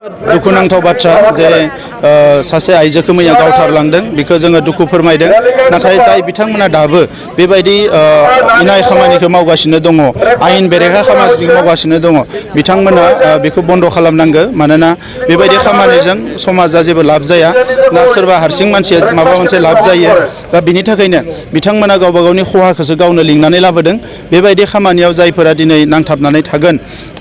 दुखुनांथाव बाथ्रा जे सासे आइजोखौ मैया गावथारलांदों बेखौ जोङो दुखु फोरमायदों। नाथाय जाय बिथांमोना दाबो बेबायदि इनाय खामानिखौ मावगासिनो दङ, आयेन बेरेखा खामानिखौ मावगासिनो दङ, बिथांमोना बेखौ बन्द खालामनांगौ। मानोना बेबायदि खामानिजों समाजा जेबो लाब जाया, ना सोरबा हारसिं मानसिया माबा मोनसे लाब जायो। दा बिनि थाखायनो बिथांमोना गावबा गावनि खहाखौसो गावनो लिंनानै लाबोदों। बेबायदि खामानियाव जायफोरा दिनै नांथाबनानै थागोन,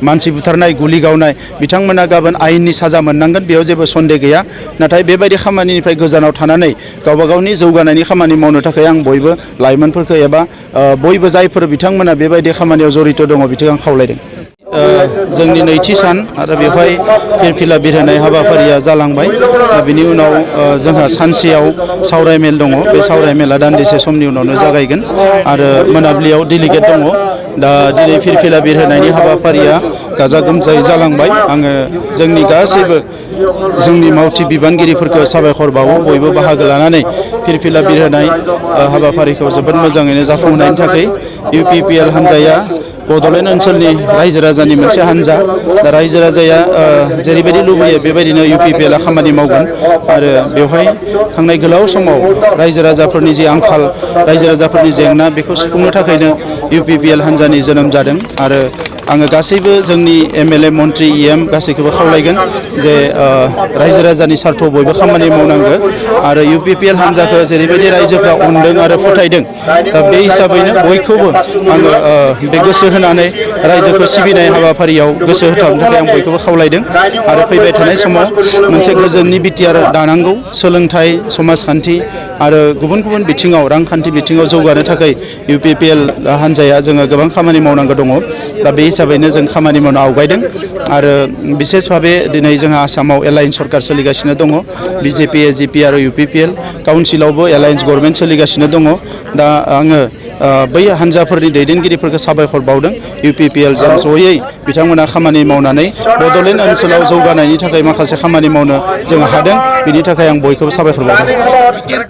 मानसि बुथारनाय, गुलि गावनाय, बिथांमोना गाबोन आयेननि साजा मोननांगोन, बेयाव जेबो सन्देह गैया। नाथाय बेबायदि खामानिनिफ्राय गोजानाव थानानै गावबा गावनि जौगानायनि खामानि मावनो थाखाय आं बयबो लाइमोनफोरखौ एबा बयबो जायफोर बिथांमोना बेबायदि खामानियाव जड़ित दङ बिथांखौ आं खावलायदों। जोंनि नैथि सान आरो बेवहाय फिरफिला बिरहोनाय हाबाफारिया जालांबाय। बिनि उनाव जोंहा सानसेयाव सावरायमेल दङ। बे सावरायमेला दान्दिसे समनि उनावनो जागायगोन आरो मोनाबिलियाव डेलिगेट दङ। दा दिनै फिरफिला बिरहोनायनि हाबाफारिया गाजा गोमजायै जालांबाय। आङो जोंनि गासैबो जोंनि मावथि बिबानगिरिफोरखौ साबायखर बावो। बयबो बाहागो लानानै फिरफिला बिरहोनाय हाबाफारिखौ जोबोद मोजाङैनो जाफुंहोनायनि थाखाय UPPL हान्जाया बड'लेण्ड ओनसोलनि रायजो राजानि मोनसे हान्जा। दा रायजो राजाया जेरैबायदि लुबैयो बेबायदिनो UPPL आ खामानि मावगोन आरो बेवहाय थांनाय गोलाव समाव रायजो राजाफोरनि जि आंखाल, रायजो राजाफोरनि जेंना, बेखौ सुफुंनो थाखायनो UPPL हान्जानि जोनोम जादों। आरो आङो गासैबो जोंनि MLA, मन्त्रि, EM गासैखौबो खावलायगोन जे रायजो राजानि सार्थाव बयबो खामानि मावनांगौ आरो UPPL हान्जाखौ जेरैबायदि रायजोफ्रा अनदों आरो फोथायदों, दा बे हिसाबैनो बयखौबो आङो बे गोसो होनानै रायजोखौ सिबिनाय हाबाफारियाव गोसो होथाबनो थाखाय आं बयखौबो खावलायदों। आरो फैबाय थानाय समाव मोनसे गोजोननि बिटिआर दानांगौ। सोलोंथाइ, समाजखान्थि आरो गुबुन गुबुन बिथिङाव, रांखान्थि बिथिङाव जौगानो थाखाय UPPL हान्जाया जोङो गोबां खामानि मावनांगौ दङ। दा बे हिसाबैनो जों खामानि मावनो आवगायदों। आरो बिसेस भाबे दिनै जोंहा आसामाव एलायन्स सरकार सोलिगासिनो दङ। BJP, AJP आरो UPPL काउन्सिलावबो एलायन्स गभर्नमेन्ट सोलिगासिनो दङ। दा आङो बै हान्जाफोरनि दैदेनगिरिफोरखौ साबायखर बावदों। UPPL जों जयै बिथांमोना खामानि मावनानै बड'लेण्ड ओनसोलाव जौगानायनि थाखाय माखासे खामानि मावनो जों हादों। बिनि थाखाय आं बयखौबो साबायखर बावदों।